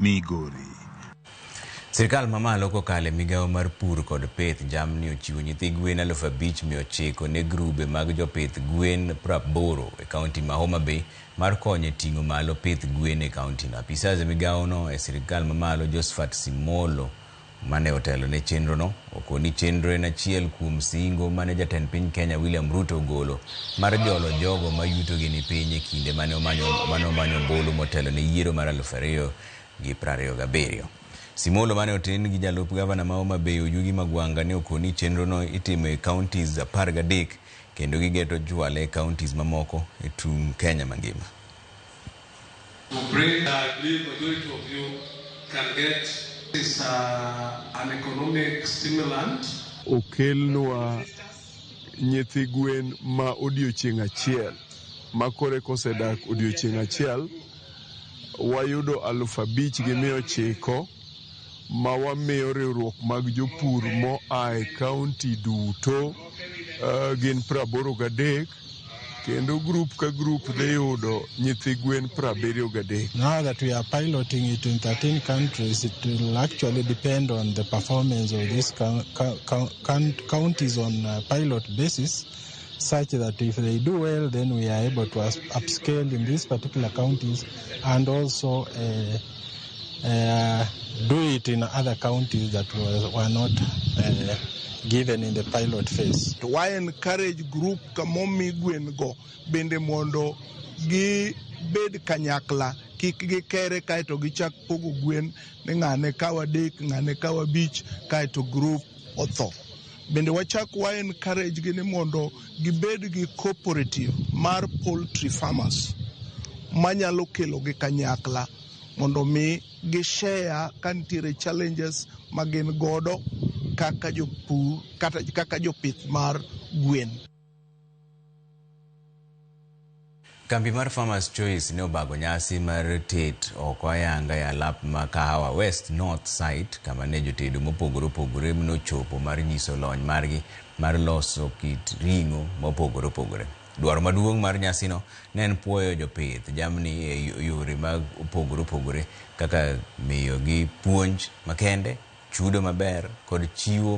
Migori. Sirkal mamalo kokalo e migawo mar pur kod pith jamni ochiwo nyithi gwen 5900 ne grube mag jopith gwen 80 e kaunti ma Homa Bay mar konyo e ting'o malo pith gwen e kaunti no. Apisas e migawo no e sirkal mamalo Josephat Simolo mane otelo ne chenro no okoni chenro en achiel kuom singo mane jatend piny Kenya William Ruto ogolo mar jolo jogo ma yutogi ni piny e kinde mane omanyo ombulu motelo ne yiero mar 2027. Simolo mane oten gi jalup gavana ma Homa Bay Oyugi Magwanga ne okoni chenro no itimo e counties 13 kendo gigeto chwale e counties mamoko e tung Kenya mangima. To bring, I believe majority of you can get is an economic stimulant. Okelnwa nyithi gwen ma odiochieng' achiel ma kore kosedak odiochieng' achiel wayudo 5,900 ma wamiyo riwruok mag jopur moa e kaunti duto gin 83 kendo grup ka grup dhi yudo nyithi gwen 73. Now that we are piloting it in 13 countries, it will actually depend on the performance of these counties on a pilot basis, such that if they do well, then we are able to upscale in these particular counties and also do it in other counties that were not given in the pilot phase. To wa encourage group kamomi gwen go bende mondo gibed kanyakla, kik gikere kaeto gichak pogo gwen ni ng'ane kaw 3, ng'ane kaw 5, kaeto group otho. Bende wachak wa encourage gi ni mondo gibed gi cooperative mar poultry farmers manyalo kelo gi kanyakla mondo mi gishare ka nitiere challenges ma gin godo kaka jopur kata kaka jopith mar gwen. Kambi mar Farmers Choice ne obago nyasi mar tet oko ayanga e alap ma Kahawa West North site kama ne jotedo mopogore opogore nochopo mar nyiso lony margi mar loso kit ring'o mopogore opogore. Dwaro maduong' mar nyasino ne en puoyo jopith jamni e yore mag opogore opogore kaka miyo gi puonj makende, chudo maber kod chiwo